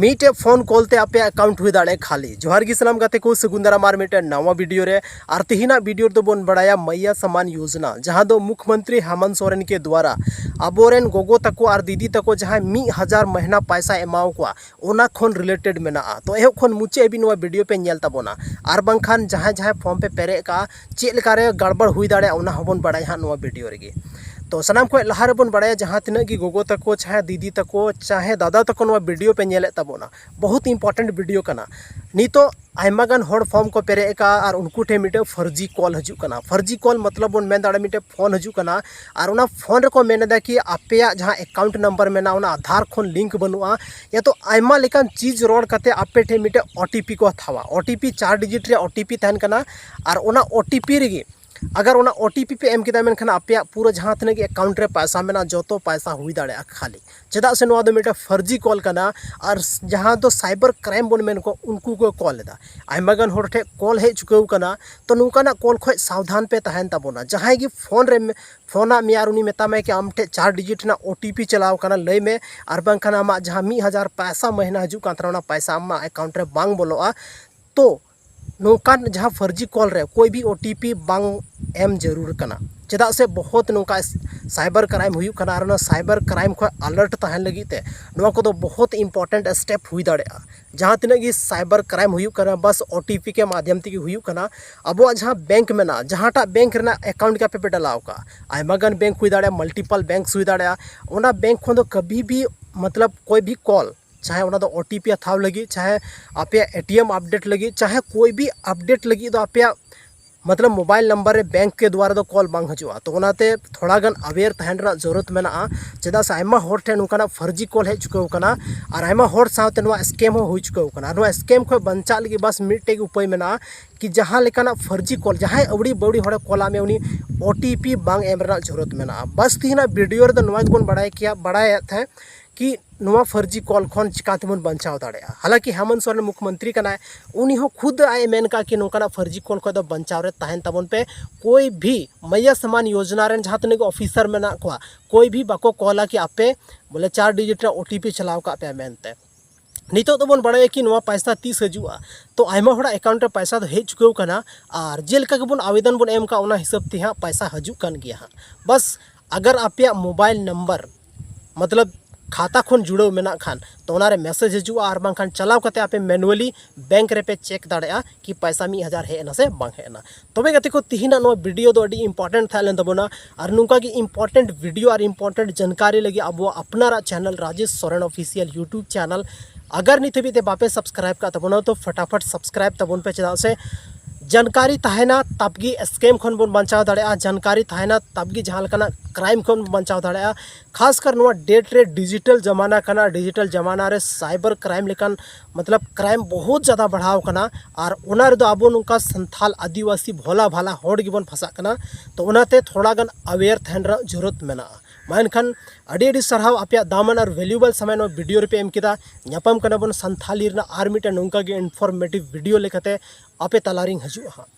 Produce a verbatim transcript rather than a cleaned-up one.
ᱢᱤᱫᱴᱮᱡ phone call ᱛᱮ ᱟᱯᱮᱭᱟᱜ ᱮᱠᱟᱣᱩᱱᱴ ᱦᱩᱭ ᱫᱟᱲᱮᱭᱟᱜᱼᱟ ᱠᱷᱟᱹᱞᱤ᱾ ᱡᱚᱦᱟᱨ ᱜᱮ ᱥᱟᱱᱟᱢ ᱜᱟᱛᱮ ᱠᱚ, ᱥᱟᱹᱜᱩᱱ ᱫᱟᱨᱟᱢ ᱟᱨ ᱢᱤᱫᱴᱮᱡ ᱱᱟᱣᱟ ᱵᱷᱤᱰᱤᱭᱳ ᱨᱮ᱾ ᱟᱨ ᱛᱮᱦᱮᱧᱟᱜ ᱵᱷᱤᱰᱤᱭᱳ ᱨᱮᱫᱚ ᱵᱚᱱ ᱵᱟᱲᱟᱭᱟ ᱢᱟᱭᱭᱟ ᱥᱟᱢᱟᱱ ᱭᱳᱡᱽᱱᱟ, ᱡᱟᱦᱟᱸ ᱫᱚ ᱢᱩᱠᱷᱢᱚᱱᱛᱨᱤ ᱦᱮᱢᱚᱱᱛ ᱥᱚᱨᱮᱱ ᱠᱮ ᱫᱣᱟᱨᱟ ᱟᱵᱚᱨᱮᱱ ᱜᱚᱜᱚ ᱛᱟᱠᱚ ᱟᱨ ᱫᱤᱫᱤ ᱛᱟᱠᱚ ᱡᱟᱦᱟᱸᱭ ᱢᱤᱫ ᱦᱟᱡᱟᱨ ᱢᱟᱹᱦᱱᱟᱹ ᱯᱟᱭᱥᱟ ᱮᱢᱟᱣ ᱠᱚᱣᱟ, ᱚᱱᱟ ᱠᱷᱚᱱ ᱨᱤᱞᱮᱴᱮᱰ ᱢᱮᱱᱟᱜᱼᱟ᱾ ᱛᱚ ᱮᱦᱚᱵ ᱠᱷᱚᱱ ᱢᱩᱪᱟᱹᱫ ᱦᱟᱹᱵᱤᱡ ᱱᱚᱣᱟ ᱵᱷᱤᱰᱤᱭᱳ ᱯᱮ ᱧᱮᱞ ᱛᱟᱵᱚᱱᱟ, ᱟᱨ ᱵᱟᱝᱠᱷᱟᱱ ᱡᱟᱦᱟᱸᱭ ᱡᱟᱦᱟᱸᱭ ᱯᱷᱚᱨᱢ ᱯᱮ ᱯᱮᱨᱮᱡ ᱟᱠᱟᱫᱼᱟ, ᱪᱮᱫ ᱞᱮᱠᱟᱨᱮ ᱜᱟᱲᱵᱟᱲ ᱦᱩᱭ ᱫᱟᱲᱮᱭᱟᱜᱼᱟ, ᱚᱱᱟ ᱦᱚᱸᱵᱚᱱ ᱵᱟᱲᱟᱭᱟ ᱦᱟᱸᱜ ᱱᱚᱣᱟ ᱵᱷᱤᱰᱤᱭᱳ ᱨᱮᱜᱮ᱾ ᱛᱚ ᱥᱟᱱᱟᱢ ᱠᱷᱚᱱ ᱞᱟᱦᱟ ᱨᱮᱵᱚᱱ ᱵᱟᱲᱟᱭᱟ, ᱡᱟᱦᱟᱸ ᱛᱤᱱᱟᱹᱜ ᱜᱮ ᱜᱚᱜᱚ ᱛᱟᱠᱚ, ᱪᱟᱦᱮ ᱫᱤᱫᱤ ᱛᱟᱠᱚ, ᱪᱟᱦᱮ ᱫᱟᱫᱟ ᱛᱟᱠᱚ ᱱᱚᱣᱟ ᱵᱷᱤᱰᱤᱭᱳ ᱯᱮ ᱧᱮᱞᱮᱫ ᱛᱟᱵᱚᱱᱟ, ᱵᱚᱦᱩᱛ ᱤᱢᱯᱚᱨᱴᱮᱱᱴ ᱵᱷᱤᱰᱤᱭᱳ ᱠᱟᱱᱟ᱾ ᱱᱤᱛᱚᱜ ᱟᱭᱢᱟ ᱜᱟᱱ ᱦᱚᱲ ᱯᱷᱚᱨᱢ ᱠᱚ ᱯᱮᱨᱮᱡ ᱟᱠᱟᱫᱼᱟ ᱟᱨ ᱩᱱᱠᱩ ᱴᱷᱮᱱ ᱢᱤᱫᱴᱮᱱ ᱯᱷᱟᱨᱡᱤ ᱠᱚᱞ ᱦᱤᱡᱩᱜ ᱠᱟᱱᱟ᱾ ᱯᱷᱟᱨᱡᱤ ᱠᱚᱞ ᱢᱚᱛᱞᱚᱵ ᱵᱚᱱ ᱢᱮᱱ ᱫᱟᱲᱮᱭᱟᱜᱼᱟ, ᱢᱤᱫᱴᱮᱱ ᱯᱷᱳᱱ ᱦᱤᱡᱩᱜ ᱠᱟᱱᱟ ᱟᱨ ᱚᱱᱟ ᱯᱷᱳᱱ ᱨᱮᱠᱚ ᱢᱮᱱ ᱮᱫᱟ ᱠᱤ ᱟᱯᱮᱭᱟᱜ ᱡᱟᱦᱟᱸ ᱮᱠᱟᱣᱩᱱᱴ ᱱᱟᱢᱵᱟᱨ ᱢᱮᱱᱟᱜᱼᱟ, ᱚᱱᱟ ᱟᱫᱷᱟᱨ ᱠᱷᱚᱱ ᱞᱤᱝᱠ ᱵᱟᱹᱱᱩᱜᱼᱟ, ᱭᱟ ᱛᱚ ᱟᱭᱢᱟ ᱞᱮᱠᱟᱱ ᱪᱤᱡᱽ ᱨᱚᱲ ᱠᱟᱛᱮ ᱟᱯᱮ ᱴᱷᱮᱱ ᱢᱤᱫᱴᱮᱱ ᱳ ᱴᱤ ᱯᱤ ᱠᱚ ᱦᱟᱛᱟᱣᱟ᱾ ᱳ ᱴᱤ ᱯᱤ ᱪᱟᱨ ᱰᱤᱡᱤᱴ ᱨᱮᱭᱟᱜ ᱳ ᱴᱤ ᱯᱤ ᱛᱟᱦᱮᱱ ᱠᱟᱱᱟ, ᱟᱨ ᱚᱱᱟ ᱳ ᱴᱤ ᱯᱤ ᱨᱮᱜᱮ ᱟᱜᱟᱨ ᱚᱱᱟ ᱳ ᱴᱤ ᱯᱤ ᱯᱮ ᱮᱢ ᱠᱮᱫᱟ, ᱢᱮᱱᱠᱷᱟᱱ ᱟᱯᱮᱭᱟᱜ ᱯᱩᱨᱟᱹ ᱡᱟᱦᱟᱸ ᱛᱤᱱᱟᱹᱜ ᱜᱮ ᱮᱠᱟᱣᱩᱱᱴ ᱨᱮ ᱯᱟᱭᱥᱟ ᱢᱮᱱᱟᱜᱼᱟ, ᱡᱚᱛᱚ ᱯᱟᱭᱥᱟ ᱦᱩᱭ ᱫᱟᱲᱮᱭᱟᱜᱼᱟ ᱠᱷᱟᱹᱞᱤ᱾ ᱪᱮᱫᱟᱜ ᱥᱮ ᱱᱚᱣᱟ ᱫᱚ ᱢᱤᱫᱴᱮᱱ ᱯᱷᱟᱨᱡᱤ ᱠᱚᱞ ᱠᱟᱱᱟ᱾ ᱟᱨ ᱡᱟᱦᱟᱸ ᱫᱚ ᱥᱟᱭᱵᱟᱨ ᱠᱨᱟᱭᱤᱢ ᱵᱚᱱ ᱢᱮᱱ ᱠᱚ, ᱩᱱᱠᱩ ᱠᱚ ᱠᱚᱞ ᱮᱫᱟ᱾ ᱟᱭᱢᱟ ᱜᱟᱱ ᱦᱚᱲ ᱴᱷᱮᱱ ᱠᱚᱞ ᱦᱮᱡ ᱪᱩᱠᱟᱹᱣ ᱠᱟᱱᱟ᱾ ᱛᱚ ᱱᱚᱝᱠᱟᱱᱟᱜ ᱠᱚᱞ ᱠᱷᱚᱱ ᱥᱟᱵᱫᱷᱟᱱ ᱯᱮ ᱛᱟᱦᱮᱱ ᱛᱟᱵᱚᱱᱟ᱾ ᱡᱟᱦᱟᱸᱭ ᱜᱮ ᱯᱷᱳᱱ ᱨᱮ ᱯᱷᱳᱱᱟᱜ ᱢᱮᱭᱟ ᱟᱨ ᱩᱱᱤ ᱢᱮᱛᱟᱢᱟᱭ ᱠᱤ ᱟᱢ ᱴᱷᱮᱱ ᱪᱟᱨ ᱰᱤᱡᱤᱴ ᱨᱮᱱᱟᱜ ᱳ ᱴᱤ ᱯᱤ ᱪᱟᱞᱟᱣ ᱠᱟᱱᱟ, ᱞᱟᱹᱭ ᱢᱮ, ᱟᱨ ᱵᱟᱝᱠᱷᱟᱱ ᱟᱢᱟᱜ ᱡᱟᱦᱟᱸ ᱢᱤᱫ ᱦᱟᱡᱟᱨ ᱯᱟᱭᱥᱟ ᱢᱟᱹᱦᱱᱟᱹ ᱦᱤᱡᱩᱜ ᱠᱟᱱ ᱛᱟᱦᱮᱱᱟ, ᱚᱱᱟ ᱯᱟᱭᱥᱟ ᱟᱢᱟᱜ ᱮᱠᱟᱣᱩᱱᱴ ᱨᱮ ᱵᱟᱝ ᱵᱚᱞᱚᱜᱼᱟ᱾ ᱛᱚ ᱱᱚᱝᱠᱟᱱ ᱡᱟᱦᱟᱸ ᱯᱷᱟᱨᱡᱤ ᱠᱚᱞ ᱨᱮ ᱠᱳᱭ ᱵᱷᱤ ᱳ ᱴᱤ ᱯᱤ ᱵᱟᱝ ᱮᱢ ᱡᱟᱹᱨᱩᱲ ᱠᱟᱱᱟ᱾ ᱪᱮᱫᱟᱜ ᱥᱮ ᱵᱚᱦᱩᱛ ᱱᱚᱝᱠᱟ ᱥᱟᱭᱵᱟᱨ ᱠᱨᱟᱭᱤᱢ ᱦᱩᱭᱩᱜ ᱠᱟᱱᱟ, ᱟᱨ ᱚᱱᱟ ᱥᱟᱭᱵᱟᱨ ᱠᱨᱟᱭᱤᱢ ᱠᱷᱚᱱ ᱟᱞᱟᱨᱴ ᱛᱟᱦᱮᱱ ᱞᱟᱹᱜᱤᱫ ᱛᱮ ᱱᱚᱣᱟ ᱠᱚᱫᱚ ᱵᱚᱦᱩᱛ ᱤᱢᱯᱚᱨᱴᱮᱱᱴ ᱥᱴᱮᱯ ᱦᱩᱭ ᱫᱟᱲᱮᱭᱟᱜᱼᱟ᱾ ᱡᱟᱦᱟᱸ ᱛᱤᱱᱟᱹᱜ ᱜᱮ ᱥᱟᱭᱵᱟᱨ ᱠᱨᱟᱭᱤᱢ ᱦᱩᱭᱩᱜ ᱠᱟᱱᱟ, ᱵᱟᱥ ᱳ ᱴᱤ ᱯᱤ ᱠᱮ ᱢᱟᱫᱷᱭᱚᱢ ᱛᱮᱜᱮ ᱦᱩᱭᱩᱜ ᱠᱟᱱᱟ᱾ ᱟᱵᱚᱣᱟᱜ ᱡᱟᱦᱟᱸ ᱵᱮᱝᱠ ᱢᱮᱱᱟᱜᱼᱟ, ᱡᱟᱦᱟᱸᱴᱟᱜ ᱵᱮᱝᱠ ᱨᱮᱱᱟᱜ ᱮᱠᱟᱣᱩᱱᱴ ᱜᱮ ᱟᱯᱮ ᱯᱮ ᱰᱟᱞᱟᱣ ᱠᱟᱜᱼᱟ, ᱟᱭᱢᱟ ᱜᱟᱱ ᱵᱮᱝᱠ ᱦᱩᱭ ᱫᱟᱲᱮᱭᱟᱜᱼᱟ, ᱢᱟᱞᱴᱤᱯᱟᱞ ᱵᱮᱝᱠ ᱦᱩᱭ ᱫᱟᱲᱮᱭᱟᱜᱼᱟ, ᱚᱱᱟ ᱵᱮᱝᱠ ᱠᱷᱚᱱ ᱫᱚ ᱠᱟᱵᱷᱤ ᱵᱷᱤ ᱢᱚᱛᱞᱚᱵ ᱠᱳᱭ ᱵᱷᱤ ᱠᱚᱞ, ᱪᱟᱦᱮ ᱚᱱᱟ ᱫᱚ ᱳ ᱴᱤ ᱯᱤ ᱦᱟᱛᱟᱣ ᱞᱟᱹᱜᱤᱫ, ᱪᱟᱦᱮ ᱟᱯᱮᱭᱟᱜ ᱮ ᱴᱤ ᱮᱢ ᱟᱯᱰᱮᱴ ᱞᱟᱹᱜᱤᱫ, ᱪᱟᱦᱮ ᱠᱳᱭ ᱵᱷᱤ ᱟᱯᱰᱮᱴ ᱞᱟᱹᱜᱤᱫ ᱫᱚ ᱟᱯᱮᱭᱟᱜ ᱢᱚᱛᱞᱚᱵ ᱢᱳᱵᱟᱭᱤᱞ ᱱᱟᱢᱵᱟᱨ ᱨᱮ ᱵᱮᱝᱠ ᱠᱮ ᱫᱣᱟᱨᱟ ᱫᱚ ᱠᱚᱞ ᱵᱟᱝ ᱦᱤᱡᱩᱜᱼᱟ᱾ ᱛᱚ ᱚᱱᱟᱛᱮ ᱛᱷᱚᱲᱟ ᱜᱟᱱ ᱟᱣᱮᱭᱟᱨ ᱛᱟᱦᱮᱱ ᱨᱮᱱᱟᱜ ᱡᱟᱹᱨᱩᱲ ᱢᱮᱱᱟᱜᱼᱟ᱾ ᱪᱮᱫᱟᱜ ᱥᱮ ᱟᱭᱢᱟ ᱦᱚᱲ ᱴᱷᱮᱱ ᱱᱚᱝᱠᱟᱱᱟᱜ ᱯᱷᱟᱨᱡᱤ ᱠᱚᱞ ᱦᱮᱡ ᱪᱩᱠᱟᱹᱣ ᱠᱟᱱᱟ, ᱟᱨ ᱟᱭᱢᱟ ᱦᱚᱲ ᱥᱟᱶᱛᱮ ᱱᱚᱣᱟ ᱥᱠᱮᱢ ᱦᱚᱸ ᱦᱩᱭ ᱪᱩᱠᱟᱹᱣ ᱠᱟᱱᱟ᱾ ᱟᱨ ᱱᱚᱣᱟ ᱥᱠᱮᱢ ᱠᱷᱚᱱ ᱵᱟᱧᱪᱟᱜ ᱞᱟᱹᱜᱤᱫ ᱵᱟᱥ ᱢᱤᱫᱴᱮᱡ ᱜᱮ ᱩᱯᱟᱹᱭ ᱢᱮᱱᱟᱜᱼᱟ, ᱠᱤ ᱡᱟᱦᱟᱸ ᱞᱮᱠᱟᱱᱟᱜ ᱯᱷᱟᱨᱡᱤ ᱠᱚᱞ, ᱡᱟᱦᱟᱸᱭ ᱟᱹᱣᱲᱤ ᱵᱟᱹᱣᱲᱤ ᱦᱚᱲᱮ ᱠᱚᱞᱟᱜ ᱢᱮ, ᱩᱱᱤ ᱳ ᱴᱤ ᱯᱤ ᱵᱟᱝ ᱮᱢ ᱨᱮᱱᱟᱜ ᱡᱟᱹᱨᱩᱲ ᱢᱮᱱᱟᱜᱼᱟ᱾ ᱵᱟᱥ ᱛᱮᱦᱮᱧᱟᱜ ᱵᱷᱤᱰᱤᱭᱳ ᱨᱮᱫᱚ ᱱᱚᱣᱟ ᱜᱮᱵᱚᱱ ᱵᱟᱲᱟᱭ ᱠᱮᱭᱟ, ᱵᱟᱲᱟᱭᱮᱫ ᱛᱟᱦᱮᱸᱫ ᱠᱤ ᱱᱚᱣᱟ ᱯᱷᱟᱨᱡᱤ ᱠᱚᱞ ᱠᱷᱚᱱ ᱪᱤᱠᱟ ᱛᱮᱵᱚᱱ ᱵᱟᱧᱪᱟᱣ ᱫᱟᱲᱮᱭᱟᱜᱼᱟ᱾ ᱦᱟᱞᱟᱝᱠᱤ ᱦᱮᱢᱚᱱᱛ ᱥᱚᱨᱮᱱ ᱢᱩᱠᱷᱭᱚᱢᱚᱱᱛᱨᱤ ᱠᱟᱱᱟᱭ, ᱩᱱᱤ ᱦᱚᱸ ᱠᱷᱩᱫ ᱟᱡ ᱮ ᱢᱮᱱ ᱠᱟᱜᱼᱟ ᱠᱤ ᱱᱚᱝᱠᱟᱱᱟᱜ ᱯᱷᱟᱨᱡᱤ ᱠᱚᱞ ᱠᱷᱚᱱ ᱫᱚ ᱵᱟᱧᱪᱟᱣ ᱨᱮ ᱛᱟᱦᱮᱱ ᱛᱟᱵᱚᱱ ᱯᱮ᱾ ᱠᱳᱭ ᱵᱷᱤ ᱢᱟᱭᱭᱟ ᱥᱟᱢᱟᱱ ᱭᱳᱡᱽᱱᱟ ᱨᱮᱱ ᱡᱟᱦᱟᱸ ᱛᱤᱱᱟᱹᱜ ᱜᱮ ᱚᱯᱷᱤᱥᱟᱨ ᱢᱮᱱᱟᱜ ᱠᱚᱣᱟ, ᱠᱳᱭ ᱵᱷᱤ ᱵᱟᱠᱚ ᱠᱚᱞᱟ ᱠᱤ ᱟᱯᱮ ᱵᱚᱞᱮ ᱪᱟᱨ ᱰᱤᱡᱤᱴ ᱨᱮᱱᱟᱜ ᱳ ᱴᱤ ᱯᱤ ᱪᱟᱞᱟᱣ ᱠᱟᱜ ᱯᱮᱭᱟ ᱢᱮᱱᱛᱮ᱾ ᱱᱤᱛᱚᱜ ᱫᱚᱵᱚᱱ ᱵᱟᱲᱟᱭᱟ ᱠᱤ ᱱᱚᱣᱟ ᱯᱟᱭᱥᱟ ᱛᱤᱥ ᱦᱤᱡᱩᱜᱼᱟ᱾ ᱛᱚ ᱟᱭᱢᱟ ᱦᱚᱲᱟᱜ ᱮᱠᱟᱣᱩᱱᱴ ᱨᱮ ᱯᱟᱭᱥᱟ ᱫᱚ ᱦᱮᱡ ᱪᱩᱠᱟᱹᱣ ᱠᱟᱱᱟ, ᱟᱨ ᱡᱮᱞᱮᱠᱟ ᱜᱮᱵᱚᱱ ᱟᱵᱮᱫᱚᱱ ᱵᱚᱱ ᱮᱢ ᱠᱟᱜ, ᱚᱱᱟ ᱦᱤᱥᱟᱹᱵ ᱛᱮ ᱦᱟᱸᱜ ᱯᱟᱭᱥᱟ ᱦᱤᱡᱩᱜ ᱠᱟᱱ ᱜᱮᱭᱟ ᱦᱟᱸᱜ᱾ ᱵᱟᱥ ᱟᱜᱟᱨ ᱟᱯᱮᱭᱟᱜ ᱢᱳᱵᱟᱭᱤᱞ ᱱᱟᱢᱵᱟᱨ ᱢᱚᱛᱞᱚᱵ ᱠᱷᱟᱛᱟ ᱠᱷᱚᱱ ᱡᱩᱲᱟᱹᱣ ᱢᱮᱱᱟᱜ ᱠᱷᱟᱱ, ᱛᱚ ᱚᱱᱟᱨᱮ ᱢᱮᱥᱮᱡᱽ ᱦᱤᱡᱩᱜᱼᱟ, ᱟᱨ ᱵᱟᱝᱠᱷᱟᱱ ᱪᱟᱞᱟᱣ ᱠᱟᱛᱮ ᱟᱯᱮ ᱢᱮᱱᱩᱣᱟᱞᱤ ᱵᱮᱝᱠ ᱨᱮᱯᱮ ᱪᱮᱠ ᱫᱟᱲᱮᱭᱟᱜᱼᱟ ᱠᱤ ᱯᱟᱭᱥᱟ ᱢᱤᱫ ᱦᱟᱡᱟᱨ ᱦᱮᱡ ᱮᱱᱟ ᱥᱮ ᱵᱟᱝ ᱦᱮᱡ ᱮᱱᱟ᱾ ᱛᱚᱵᱮ ᱜᱟᱛᱮ ᱠᱚ, ᱛᱤᱦᱤᱧᱟᱜ ᱱᱚᱣᱟ ᱵᱷᱤᱰᱤᱭᱳ ᱫᱚ ᱟᱹᱰᱤ ᱤᱢᱯᱚᱨᱴᱮᱱᱴ ᱛᱟᱦᱮᱸ ᱞᱮᱱ ᱛᱟᱵᱚᱱᱟ, ᱟᱨ ᱱᱚᱝᱠᱟ ᱜᱮ ᱤᱢᱯᱚᱨᱴᱮᱱᱴ ᱵᱷᱤᱰᱤᱭᱳ ᱟᱨ ᱤᱢᱯᱚᱨᱴᱮᱱᱴ ᱡᱟᱱᱠᱟᱨᱤ ᱞᱟᱹᱜᱤᱫ ᱟᱵᱚᱣᱟᱜ ᱟᱯᱱᱟᱨᱟᱜ channel Rajesh Soren official YouTube channel, ᱟᱜᱟᱨ ᱱᱤᱛ ᱦᱟᱹᱵᱤᱡ ᱛᱮ ᱵᱟᱯᱮ ᱥᱟᱵᱥᱠᱨᱟᱭᱤᱵ ᱠᱟᱜ ᱛᱟᱵᱚᱱᱟ, ᱛᱚ ᱯᱷᱟᱴᱟᱯᱷᱟᱴ ᱥᱟᱵᱥᱠᱨᱟᱭᱤᱵ ᱛᱟᱵᱚᱱ ᱯᱮ, ᱪᱮᱫᱟᱜ ᱥᱮ ᱡᱟᱱᱠᱟᱨᱤ ᱛᱟᱦᱮᱱᱟ ᱛᱟᱵ ᱜᱮ ᱥᱠᱮᱢ ᱠᱷᱚᱱ ᱵᱚᱱ ᱵᱟᱧᱪᱟᱣ ᱫᱟᱲᱮᱭᱟᱜᱼᱟ, ᱡᱟᱱᱠᱟᱨᱤ ᱛᱟᱦᱮᱱᱟ ᱛᱟᱵ ᱜᱮ ᱡᱟᱦᱟᱸ ᱞᱮᱠᱟᱱᱟᱜ ᱠᱨᱟᱭᱤᱢ ᱠᱷᱚᱱ ᱵᱚᱱ ᱵᱟᱧᱪᱟᱣ ᱫᱟᱲᱮᱭᱟᱜᱼᱟ᱾ ᱠᱷᱟᱥ ᱠᱟᱨ ᱱᱚᱣᱟ ᱰᱮᱴ ᱨᱮ, ᱰᱤᱡᱤᱴᱟᱞ ᱡᱟᱢᱟᱱᱟ ᱠᱟᱱᱟ, ᱰᱤᱡᱤᱴᱟᱞ ᱡᱟᱢᱟᱱᱟ ᱨᱮ ᱥᱟᱭᱵᱟᱨ ᱠᱨᱟᱭᱤᱢ ᱞᱮᱠᱟᱱ ᱢᱚᱛᱞᱚᱵ ᱠᱨᱟᱭᱤᱢ ᱵᱚᱦᱩᱛ ᱡᱟᱫᱟ ᱵᱟᱲᱦᱟᱣ ᱠᱟᱱᱟ, ᱟᱨ ᱚᱱᱟ ᱨᱮᱫᱚ ᱟᱵᱚ ᱱᱚᱝᱠᱟ ᱥᱟᱱᱛᱷᱟᱞ ᱟᱹᱫᱤᱵᱟᱹᱥᱤ ᱵᱷᱳᱞᱟ ᱵᱷᱟᱞᱟ ᱦᱚᱲ ᱜᱮᱵᱚᱱ ᱯᱷᱟᱸᱥᱟᱜ ᱠᱟᱱᱟ᱾ ᱛᱚ ᱚᱱᱟᱛᱮ ᱛᱷᱚᱲᱟ ᱜᱟᱱ ᱟᱣᱮᱭᱟᱨ ᱛᱟᱦᱮᱱ ᱨᱮᱱᱟᱜ ᱡᱟᱹᱨᱩᱲ ᱢᱮᱱᱟᱜᱼᱟ᱾ ᱢᱟ ᱮᱱᱠᱷᱟᱱ ᱟᱹᱰᱤ ᱟᱹᱰᱤ ᱥᱟᱨᱦᱟᱣ ᱟᱯᱮᱭᱟᱜ ᱫᱟᱢᱟᱱ ᱟᱨ ᱵᱷᱮᱞᱩᱭᱮᱵᱚᱞ ᱥᱚᱢᱚᱭ ᱱᱚᱣᱟ ᱵᱷᱤᱰᱤᱭᱳ ᱨᱮᱯᱮ ᱮᱢ ᱠᱮᱫᱟ᱾ ᱧᱟᱯᱟᱢ ᱠᱟᱱᱟ ᱵᱚᱱ ᱥᱟᱱᱛᱷᱟᱞᱤ ᱨᱮᱱᱟᱜ ᱟᱨ ᱢᱤᱫᱴᱮᱱ ᱱᱚᱝᱠᱟ ᱜᱮ ᱤᱱᱯᱷᱚᱨᱢᱮᱴᱤᱵᱷ ᱵᱷᱤᱰᱤᱭᱳ ᱞᱮᱠᱟᱛᱮ ᱟᱯᱮ ᱛᱟᱞᱟᱨᱤᱧ ᱦᱤᱡᱩᱜᱼᱟ ᱦᱟᱸᱜ᱾